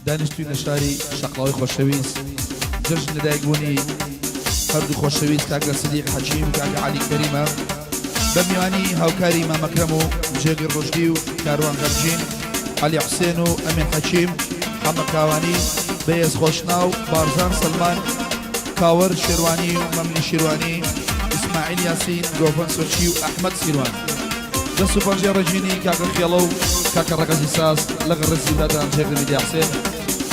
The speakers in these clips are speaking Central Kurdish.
دانیشتووین لە شاری شەقڵاوەی خۆشەویست، جەژن لەدایکبوونی هەردوو خۆشەویست کاکە سدیق حەکیم و کاکە عەلی کەریمە، بە میوانی هاوکاری مام ئەکرەم و جێگر ڕوشدی و کاروان غەمگین، عەلی حوسێن و ئەمین حەکیم، حەمە کاوانی، بەیەز خۆشناو، بارزان سەلمان، کاوەر شێروانی و مەملی شیروانی، ئیسماعیل یاسین، گۆڤەند سۆچی و ئەحمەد سیروان. دەست و پەنجەی ڕەگینی کاکە خێڵە و کاکە ڕەگەزی ساز لەگەڵ ڕێزی برادەران جێگر میدیا حسێن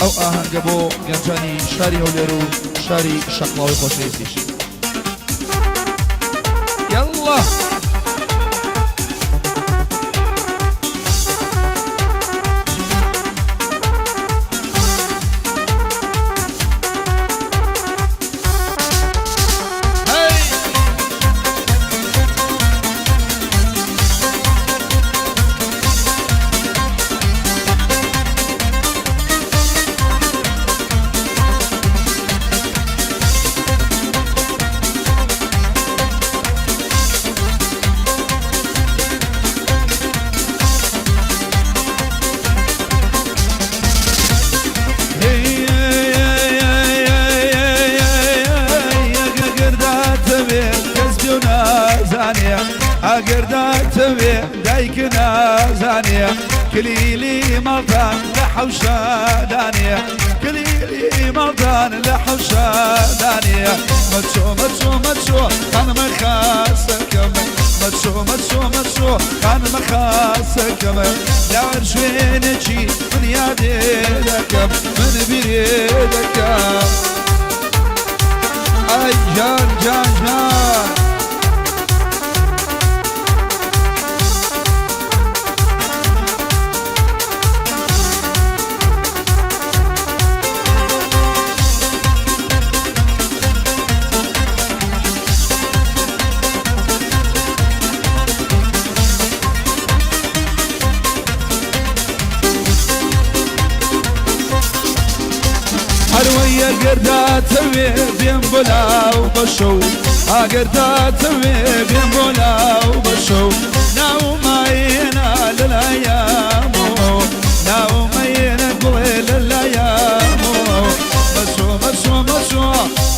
ئەو ئاهەنگە بۆ گەنجانی شاری هەولێر و شاری شەقڵاوەی خۆشەویستیش. یەڵڵا. ئەگەر داتەوێ دایک نازانێ کلیلی ماڵتان لە حەوشە دانێ کلیلی ماڵتان لە حەوشە دانێ مەچۆ مەچۆ مەچۆ خانمە خاسەکەم مەچۆ مەچۆ مەچۆ خانمە خاسەکەم لە شوێنێکی من یادێ دەکەم من بیرێ دەکەم ئای جان جان جان. هەروەیە گەرداتەوێ بێم بۆ لاو بەشەو ئاگەر داتەوێ بێم بۆ لاو بەشەو ناومایێنە لەلایامۆ ناومەیێنە گوڵێ لەلایامۆ مەچۆ مەچۆ مەچۆ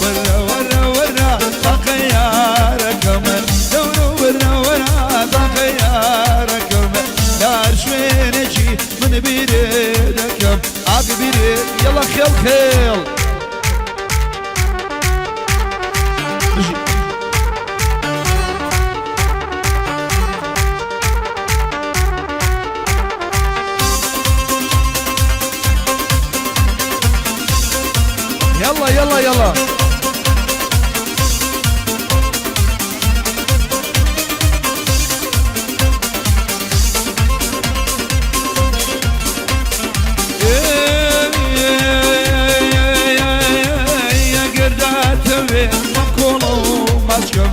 وەرە وەرە وەرە تاقە یارەکەم دەورە وەرە وەرە تاقە یارەکەم لار شوێنێکی من بیرێ دەکەم ئاگ بیرێ یەڵە خێڵ خێڵ. بژی. یەڵا یەڵا یەڵا. ئەگەر داتەوێ مەم کۆڵە و ماچکەم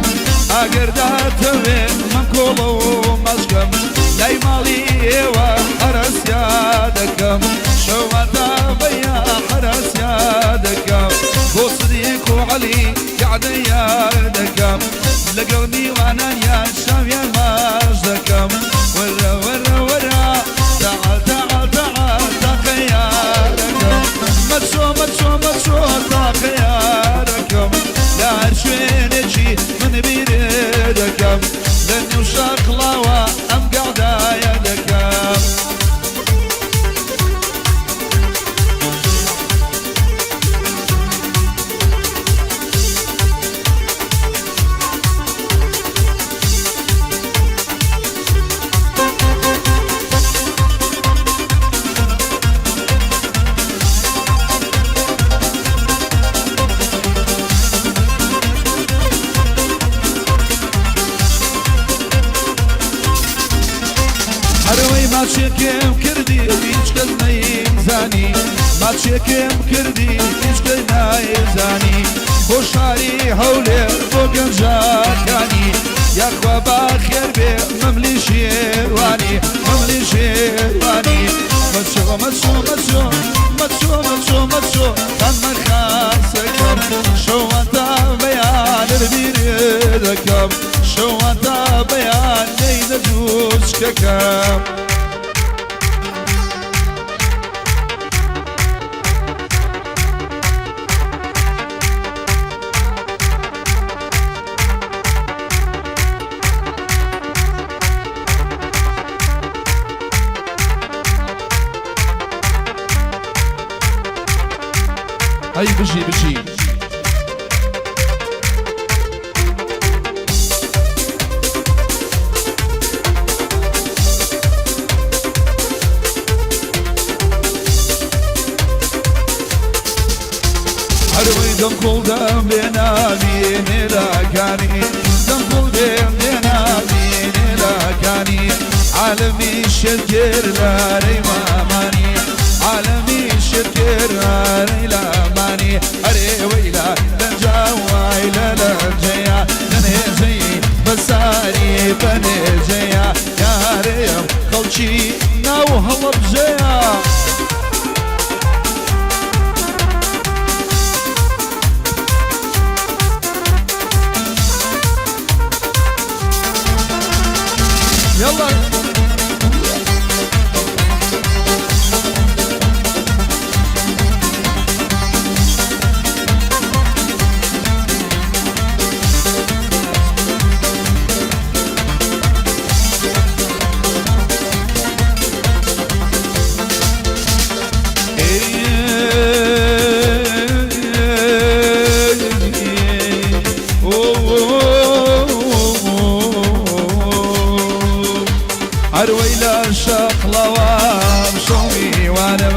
ئەگەر داتەوێ مەم کۆڵە و ماچکەم لای ماڵی ئێوە حەرەسیا دەکەم شەوان تا بەیا حەرەسیا دەکەم بۆ سدیق و عەلی کەعدەیا دەکەم لەگەڵ میوانانیان شاویان ماچ دەکەم وەرە وەرە وەرە تەعال تەعال تەعال تاقە یارەکەم مەچۆ مەچۆ مەچۆ تاقە یارەکەم لە هەر شوێنێکی من بیرێ دەکەم لە نێو شەقڵاوە ئەم گەعدایە دەکەم. هەرەوەی ماچێکم کردی هیچ کەس نەیزانی ماچێکم کردی هیچ کەس نایزانی بۆ شاری هەولێر بۆ گەنجەکانی یاخوا بەخێر بێ مەملی شێروانی مەملی شێروانی مەچۆ مەچۆ مەچۆ مەچۆ مەچۆ مەچۆ خانمە خاسەکەم شەوان تا بەیان بیرێ دەکەم شەوان تا بەیان نەینە جوچکەکەم. هەی بژی بژی. هەروەی دەم کوڵ دەم بێ نابینێ لاکانی دەم کوڵ بێم بێ نابینێ لاکانی عالەمی شێتگێر لارەی مامانی عالەمی شێتگێر لارەی لامانی ئەرێ وەیلا لەنجا وای لە لەنجەیا لەنێجەی بەساری بەنێجەیا یارێم خەڵکی ناو هەڵەبجەیە. يلا ئەروەی لە شەقڵەوام شەو میوانم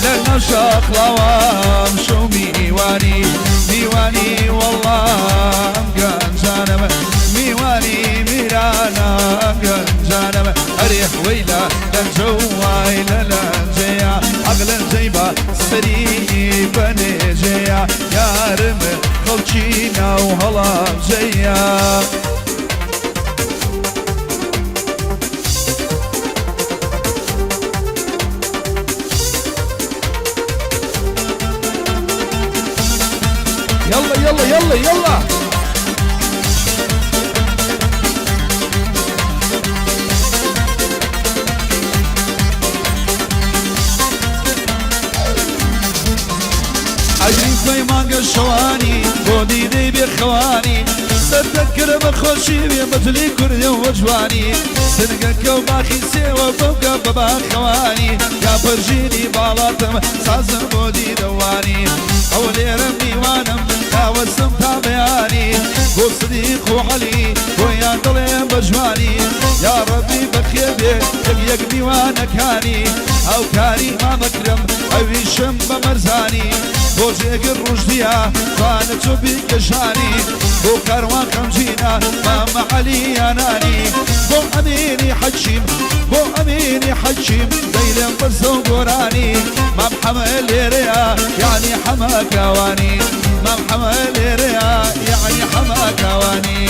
لە شەقڵەوام شەو میوانی میوانی وەڵام گەنجانم میوانی میرانم گەنجانم ئەرێ وەیلا لەنجە و وای لە لەنجەیا ئەغ لەنجەی بە سەری بەنێجەیا یارم خەڵکی ناو هەڵەبجەیە. يلا يلا يلا يلا ئەگری خۆی مانگە شەوانی بۆ دیدەی بێخەوانی سەردەکرە بە خۆشی بێ بەجلی کوردی و جوانی سنگەکە و باخی سێوە بەوکە بە باخەوانی یا پەرژینی باڵاتم سازم بۆ دیدەوانی ئەو لێرە میوانم داوەسم تا بەیانی بۆ سدیق و عەلی بۆیان دڵێم بە جوانی یا ڕەبی بەخێر بێ یەک یەک میوانەکانی هاوکاری مامەکرم ئەویشم بە مەرزانی بۆ جێگر ڕوژدیە جوانە چۆپی کەژانی بۆ کاروان خەمگینە مامە عەلی یانانی بۆ ئەمینی حەکیم بۆ ئەمینی حەکیم دەیلێم بەزە و گۆرانی مام حەمە لێرەیە یعنی حەمە کاوانی مام حەمە لێرەیە یعنی حەمە کاوانی.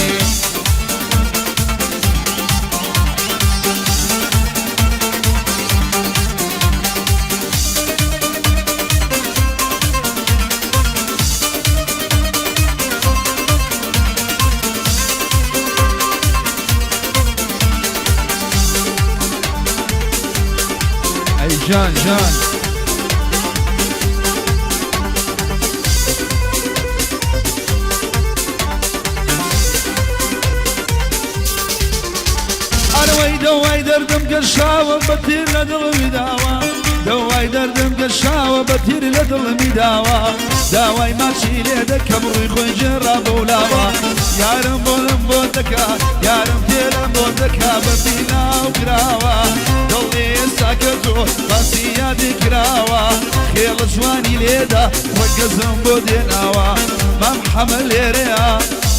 ئەی جان جان. ئەرەوەی دەوای دەردم گەشاوە بە تیر لە دڵمی داوە دەوای دەردم گەشاوە بە تیر لە دڵمی داوە داوای ماچی لێ دەکەم ڕووی خۆی گێڕا بەولاوە یارم بۆنم بۆ دەکا یارم تێرم بۆ دەکا بە بیناو کراوە دڵی ئێستا کە تۆ باسی یادی کراوە خێڵە جوانی لێدا ڕەگەزم بۆ دێناوە مام حەمە لێرەیە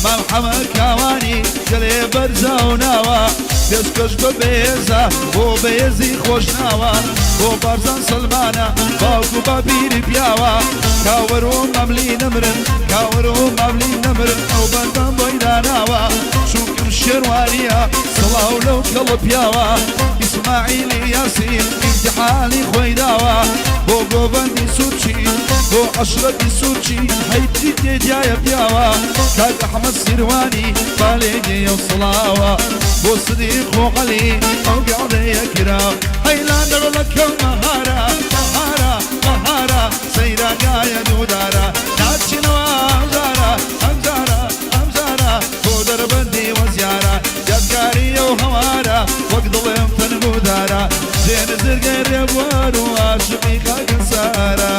مام حەمە کاوانی گەلێ بەرزە و ناوە پێشکەش بە بەهێزە بۆ بەهێزی خۆشناوە بۆ بارزان سەلمانە باوک و باپیری پیاوە کاوەر و مەملی نەمرن کاوەر و مەملی نەمرن ئەو بەندەم بۆی داناوە چونکم شێروانیە سڵاو لەو کەڵە پیاوە ئیسماعیلی یاسین ئیمتیحانی خۆی داوە بۆ گۆڤەندی سوورچی بۆ عەشرەتی سوورچی هەیچی تێدایە پیاوە کاک ئەحمەد سیروانی بالێگەیە و سڵاوە بۆ سدیق و عەلی ئەو گەعدەیە کرا هەیلان دەوڵەکە مەهارە مەهارە مەهارە سەیرانگایە دوودارە ناچینەوە ئەمجارە ئەمجارە ئەمجارە بۆ دەربەندی وەزیارە یادگاریە و هەوارە وەک دڵێم تەنگ و دارە جێ نزرگەی ڕێبوار و عاشقی خاکە سارە.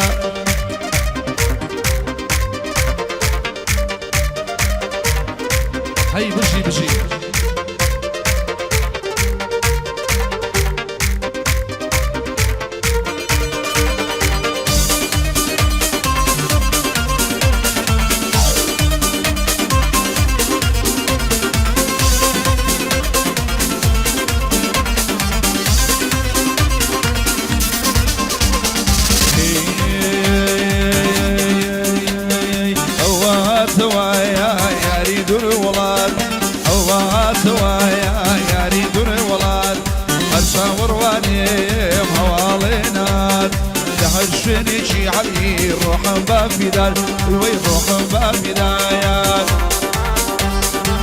ڕۆحم بە فیدار وەی ڕۆحم بە فیدایان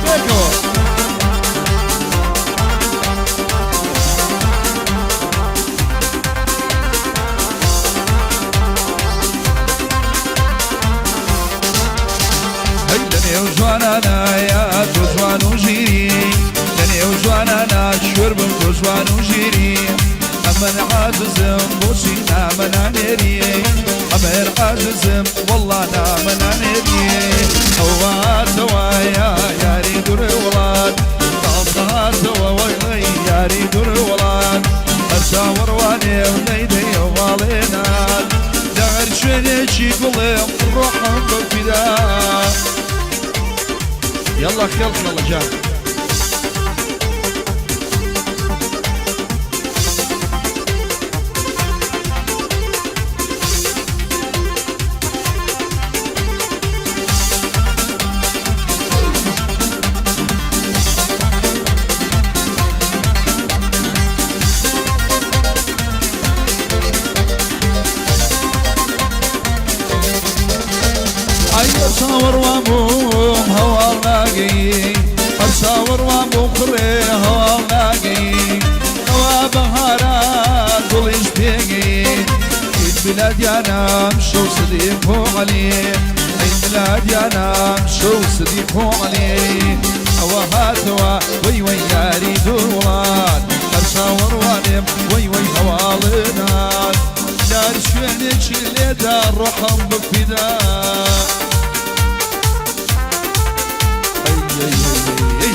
پێکەوە. هەی لە نێو جوانانایە تۆ جوان و ژیری لە نێو جوانانا شوێر بم تۆ جوان و ژیری ئەمن عاجزم بۆچی نامە نانێری ئەمن عاجزم وەڵڵا نامە نانێری ئەوە هاتەوە یا یاری دوور وڵات تازە هاتەوە وەی یاری دوور وڵات هەر چاوەڕوانێ و نەیدەی هەواڵێنات لە هەر شوێنێکی گوڵێم ڕۆحم بە فیدا یاڵڵا خێڵ خێڵە جان. ئەی هەر چاوەڕوان بووم هەواڵ ناگەی هەر چاوەڕوان بووم کوڕێ هەواڵ ناگەی ئەوە بەهارە گوڵیش پێگەی عید میلادیانم شەو سدیق و عەلی عید میلادیانم شەو سدیق و عەلی ئەوە هاتەوە وەی وەی یاری دوور وڵات هەر چاوەڕوانێم وەی وەی هەواڵنات لار شوێنێکی لێدا ڕۆحم بفیدا ئەی ئەی ئەی ئەی.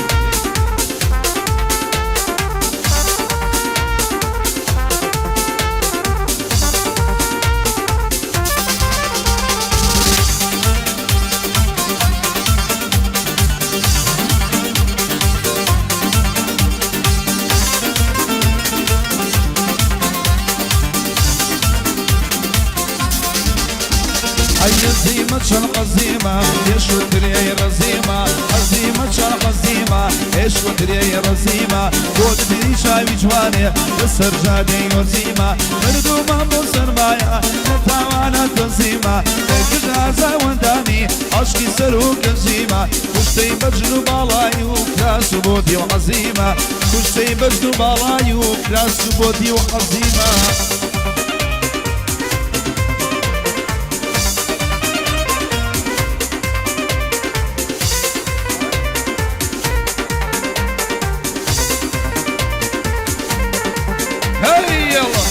ئەی نەزیمە چەند عەزیمە ئێش و ترێی ڕەزیمە عەزیمە چەند عەزیمە ئێش و ترێی ڕەزیمە بۆ ددری چاوی جوانێ لەسەر جادەی وەرزیمە مردوومە بۆ سەرمایە لە تاوانە تەزیمە لە گژ ئازاوەندانی عەشقی سەر و کەزیمە کوشتەی بەجن و باڵای و کراس و بۆدی و عەزیمە کوشتەی بەجن و باڵای و کراس و بۆدی و عەزیمە. هەی یەڵا.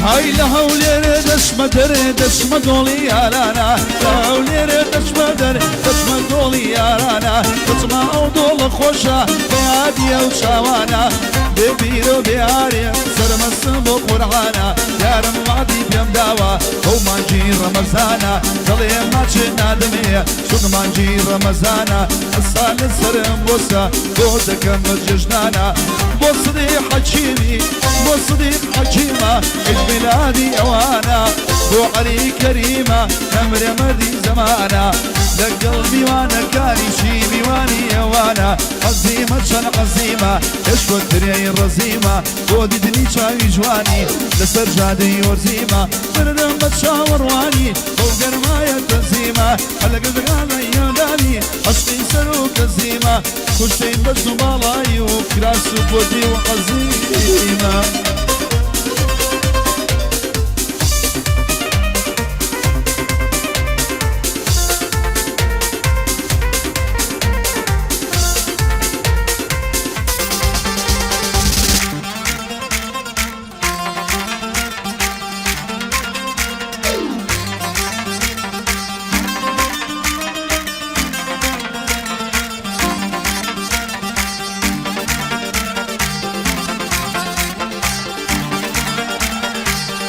هەی لە هەولێرێ دەچمە دەرێ دەچمە دۆڵی یارانە لە هەولێرێ دەچمە دەرێ دەچمە دۆڵی یارانە دەچمە ئەو دۆڵە خۆشە بە یادی ئەو چاوانە بێ بیرە و بێ ئارێ سەرمەستم بۆ قورعانە یارم وەعدی پێم داوە بەو مانگی ڕەمەزانە دەڵێ ماچێ نادەمێ چون مانگی ڕەمەزانە ئەستا لە سەرم بۆسە بۆ دەکەم بە جێژنانە بۆ سدیق حەکیمی بۆ سدیق حەکیمە عید میلادی ئەوانە بۆ عەلی کەریمە نەمرێ مەردی زەمانە لەگەڵ میوانەکانیشی میوانی ئەوانە عەزیمە چەند عەزیمە هێشوە ترێی ڕەزیمە بۆ دیدنی چاوی جوانی لەسەر جادەی وەرزیمە مردم بە چاوەڕوانی بەو گەرمایە تەزیمە لە گردەکانە یادانی عەشقی سەر و کەزیمە کوشتەی بەرز و باڵای و کراس و بۆدی و عەزیمە.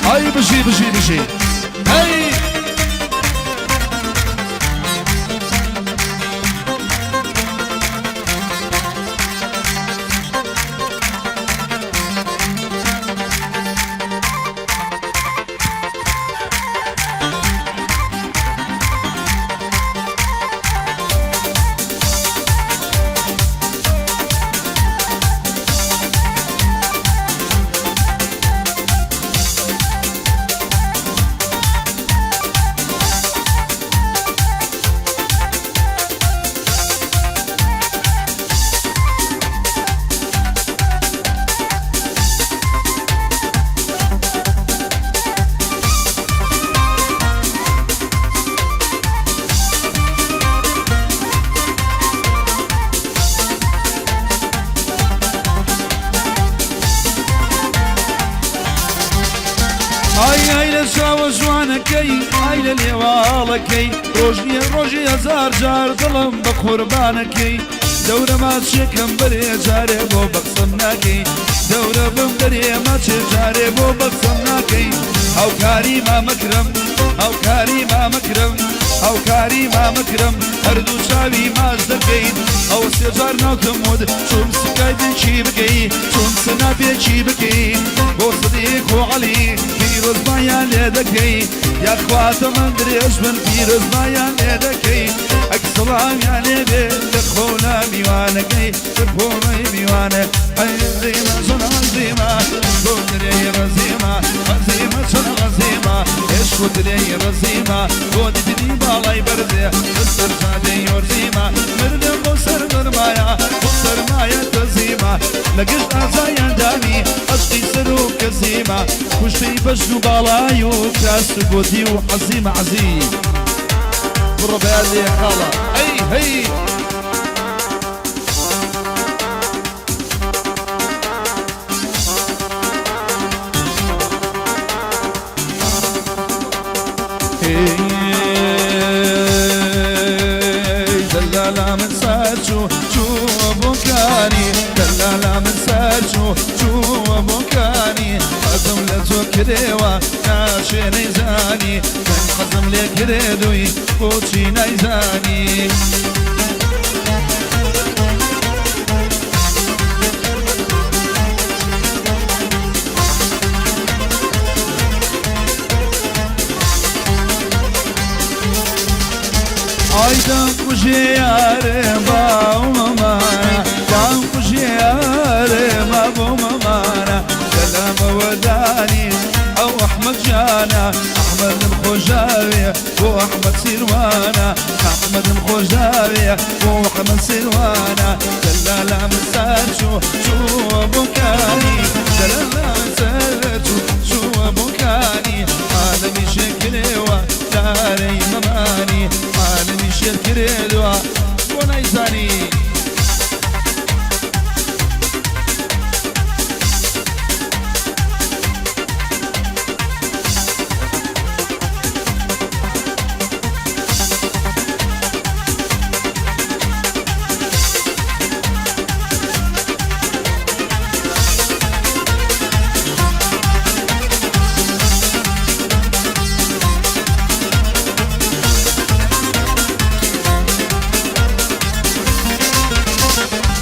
ئای بژی بژی بژی هەی. لێواڵەکەی، ئای لە لێواڵەکەی، ڕۆژ نییە ڕۆژی هەزار جار دڵم بە قوربانەکەی. دەورە ماچێکم بەرێ جارێ بۆ بەقسەم ناکەی، دەورە بم دەرێ ماچێ جارێ بۆ بەقسەم ناکەی. هاوکاری مامەکرم، هاوکاری مامەکرم، هاوکاری مامەکرم، هەردوو چاوی ماچ دەکەیت. ئەوە سێ جار ناوتم وت، چوم سکای بێکی بکەی، چوم سناپێکی بکەی، بۆ سدیق و عەلی پیرۆزبایان لێ دەکەی. یاخوا تەمەن درێژ بن پیرۆزبایان لێ دەکەی. ئەک سڵاویان لێ بێ لە خۆنا میوانەکەی، لە خۆنەی میوانە. ئەی زیمە چۆن عەزیمە، بۆ درێی ڕەزیمە، عەزیمە چۆن عەزیمە، عشق و درێی ڕەزیمە، بۆ دیتنی باڵای بەرزێ لەسەر جادەی یۆرزیمە، مردم بۆ سەر گەرمایە، بۆ سەرمایە تەزیمە، لە گشت ئازایان دانی عەشقی سەر و کەزیمە، کوشتەی بەژن و باڵای و کراس و بۆدی و عەزیمە عەزیم. بڕۆ بەیان لێ خاڵە ئەی هەی. دەلالا من سەرچوو چووە بۆکانی، دەلالا من سەرچوو چووە بۆکانی، حەزم لە تۆ کرێوە ناچێ نەیزانی، من حەزم لێ کرێ دووی بۆچی نایزانی. ئای دەم کوژێ یارێ باومەمانە، دەم کوژێ یارێ ما بۆمەمانە، سەلامەوە دانی ئەو ئەحمەد جانە، ئەحمەدم خۆشداوێ بۆ ئەحمەد سیروانە، ئەحمەدم خۆشداوێ بۆ ئەحمەد سیروانە. دەلالا من سەرچوو چووە بۆکانی، دەلالا من سەرچوو چووە بۆکانی، عالەمی شێکرێوە دارەی مەمانی، عالەمی شێرکرێدوە بۆ نایزانی.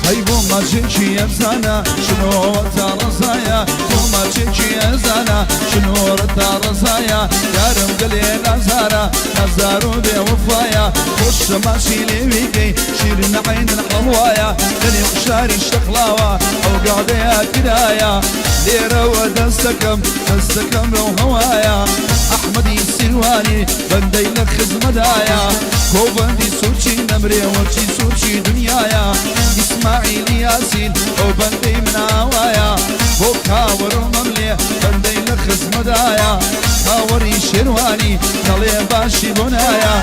هەی بۆ ماچێکی ئەفسانە شنۆوە تا ڕەزایە، بۆ ماچێکی ئەزانە شنۆرە تا ڕەزایە، یارم گەلێ نازارە نازار و بێ وەفایە، خۆشە ماچی لێویکەی شیرین عەینن حەڵوایە، لەنێو شاری شەقڵاوە ئەو گادەیە کرایە، لێرەوە دەستەکەم دەستەکەم لەو هەوایە، ئەحمەدی سیروانی بەندەی لە خزمەدایە، کۆبەندی سوورچی نەمرێ وەرچی سوورچی دنیایە، ئیسماعیلی یاسین ئەو بەندەی مناوایە، بۆ کاوەر و مەملێ بەندەی لە خزمەدایە، کاوەری شێروانی دەڵێ باشی بۆ نایە،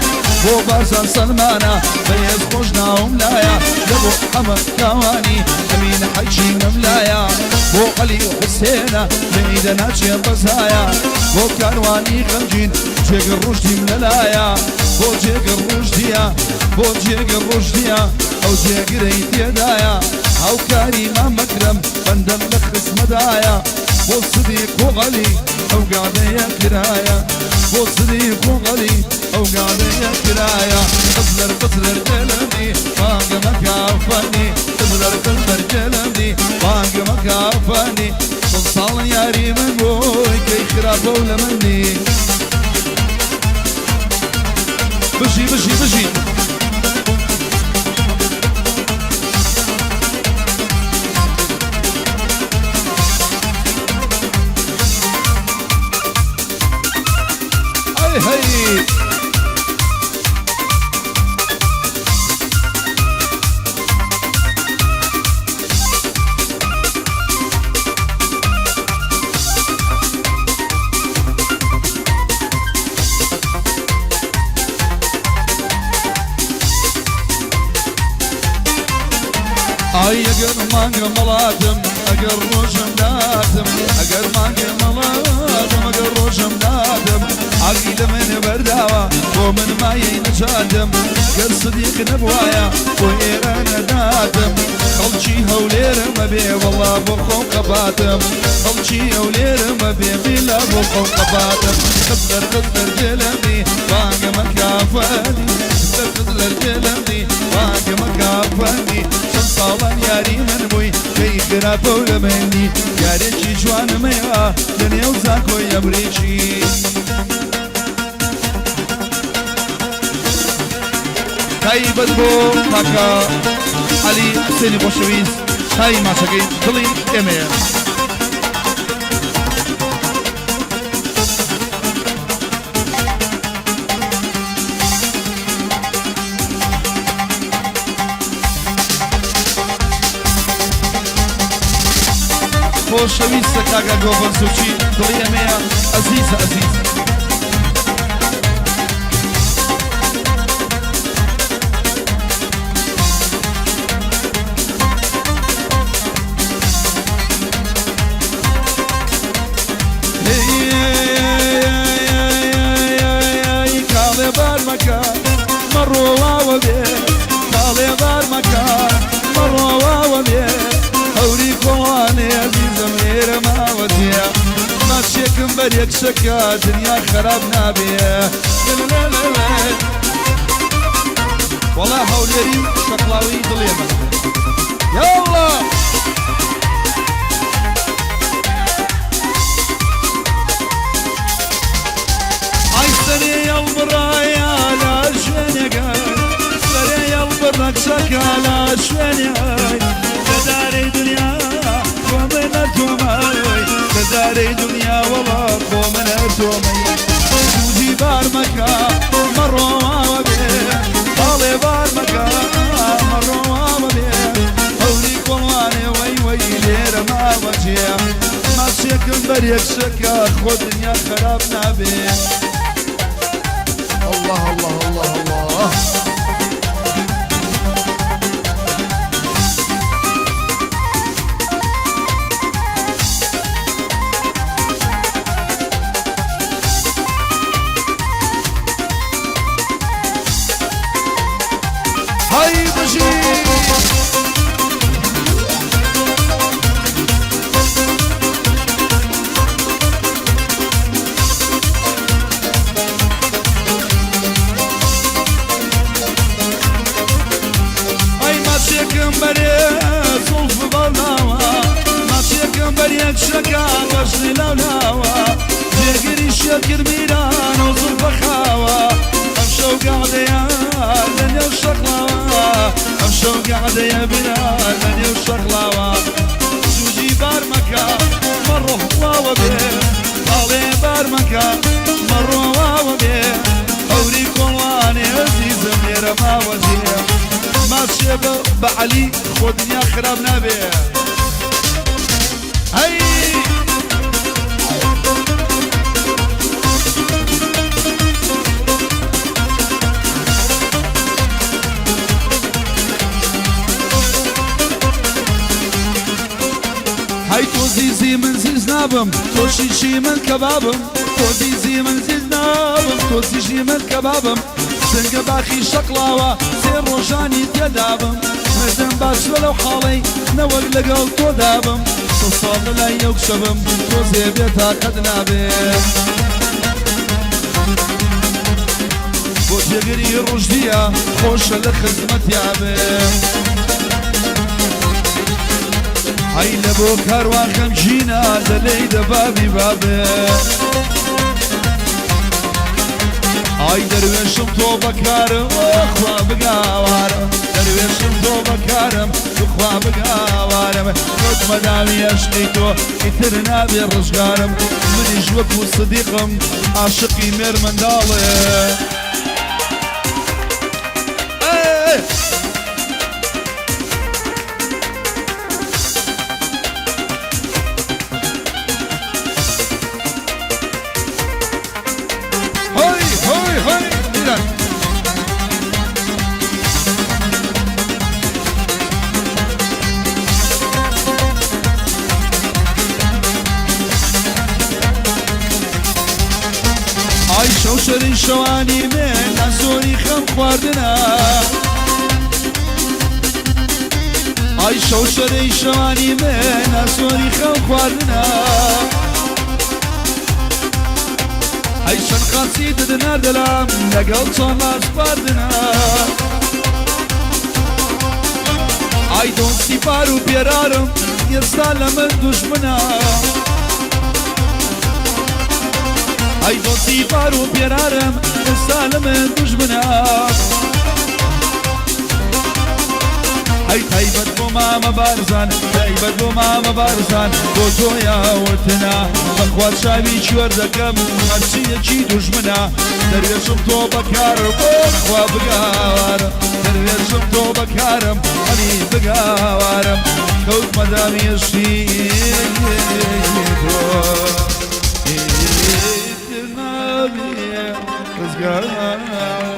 بۆ بارزان سەلمانە بەهێز خۆش ناوم لایە، لە بۆ حەمە کاوانی ئەمین حەجی مەملایە، بۆ عەلی حوسێنە لێی دەناچێ بەزایە، بۆ کاروانی غەمگین جێگر ڕوشدیم لەلایە، بۆ جێگر ڕوشدیە بۆ جێگر ڕوشدیە ئەو جێگرەی تێدایە، هاوکاری مام مەکرەم بەندەم لە خزمەدایە، بۆ سدیق و عەلی ئەو گادەیە کرایە، بۆ سدیق و عەلی ئەو گادەیە کرایە. قزلەر قزلەر گەلەمدی بانگە مەکافەنی، قزلەر قزلەر گەلەمدی بانگە مەکافەنی، چەند ساڵ یاری من بووی کەی خراپە و لە منی. بژی بژی بژی. ئەی هەی. ئای ئەگەر مانگە مەڵاتم ئەگەر ڕۆژم داتم، ئەگەر مانگە مەڵاتم ئەگەر ڕۆژم داتم، ئاگری لەمێ من مایەی نەجاتم گەر سدیق نەبوایە بۆ ئێرە نەداتم خەڵکی هەولێرم ئەبێ وەڵا بۆ خۆم خەباتم خەڵکی هەولێرم ئەبێ بیلا بۆ خۆم خەباتم خزلەر خزلەر جێلەمی بانگە مەکە فەندی خزلەر خزلەر جێلەمی بانگە مەکە فەندی چەند ساڵان یاری من بووی کەی خراپە و لە منی یارێکی جوانم هەیە لە نێو زانکۆی ئەمریکی. تایبەت بۆ کاکە عەلی حوسێنی خۆشەویست تای ماچەکەی دڵی ئێمەیە. خۆشەویستە کاکە گۆڤەند سوچی دڵی ئێمەیە ئەزیزە ئەزیز. کاڵێ بار مەکە مەڕۆواوە بێ کاڵێ بار مەکە مەڕۆواوە بێ هەوری کۆڵانێ ئەزیزم لێرە ماوە جێ ماچێکم بەر یەک شەکە دنیا خراپ نابێ وەڵا هەولێری و شەقڵاوی دڵێ من یاڵڵا. ئای سەرێ یەڵبڕایە لە شوێنێکە سەرێ یەڵبڕە کچەکە لە شوێنێ لە دارەی دنیا خۆ منە تۆمەی لە دارەی دنیا وەڵا خۆ منە تۆمەی سوودی بار مەکە مەڕۆواوە بێ باڵێ بار مەکە مەڕۆواوە بێ هەوری کۆڵانێ وەی وەی لێرە ماوە جێ ماچێکم بەر یەک شەکە خۆ دنیا خراپ نابێ. اللە اللە اللە اللە. هەی بژی. ئەی ماچێکم بەرێ زوڵف بەڵاوە ماچێکم بەرێ کچەکە بەژنی لاولاوە جێگری شێرکرد میران و زوڵفە خاوە ئەمشەو گەعدەیە لە نێو شەقڵاوە ئەمشەو گەعدەیە برا لە نێو شەقڵاوە جوجی بار مەکە مەڕۆ واوە بێ باڵێ بار مەکە مەڕۆ واوە بێ هەوری کۆڵانێ ئەزیزم لێرە ماوە جێ ماچێ بە عەلی خۆ دنیا خراپ نابێ هەی. هەی تۆ زیزی من زیز نابم تۆ شیشی من کەبابم تۆ زیزی من زیز نابم تۆ زیزی من کەبابم سنگە باخی شەقڵاوە سێ ڕۆژانی تێدابم مردم باشترە لەو حاڵەی نەوەک لەگەڵ تۆدابم سە ساڵ لەلای ئەو کچە بم تۆزێ بێتاقەت نابێ بۆ جێگری ڕوشدیە خۆشە لە خزمەتیا بێ. ئەی لە بۆ کاروان خەمگینە دەلێی دە بابی بابێ. ئای دەروێشم تۆ بەکارم خوا بگاوارم دەروێشم تۆ بەکارم بخوا بگاوارم کەوتمە داوی ئەشقی تۆ ئیتر نابێ ڕزگارم منیش وەکو سدیقم عاشقی مێرمنداڵێ. هەی هەی هەی میران. ئای شەوشەری شەوانی مێ. ئاسۆری خەم خواردنە. ئای شەو شەرەی شەوانی من ئاسۆری خەم خواردنە. ئەی چەند قاچی ددناردەلام لەگەڵ چۆن لاش خواردنە. ئای دۆستی پار و پێرارم ئێستا لە من دوژمنە. ئای دۆستی پار و پێرارم ئێستا لە من دوژمنە. ئەی تایبەت بۆ مامە بارزان، تایبەت بۆ مامە بارزان، بۆ تۆیا وتنا بەخوا چاوی کوێر دەکەم هەرچیەکی دوژمنە. دەروێشم تۆ بەکارم بۆ خوا بگاوارم، دەروێشم تۆ بەکارم عەلی بگاوارم، کەوتمە دامی تۆ ئیتر نابێ ڕزگارم.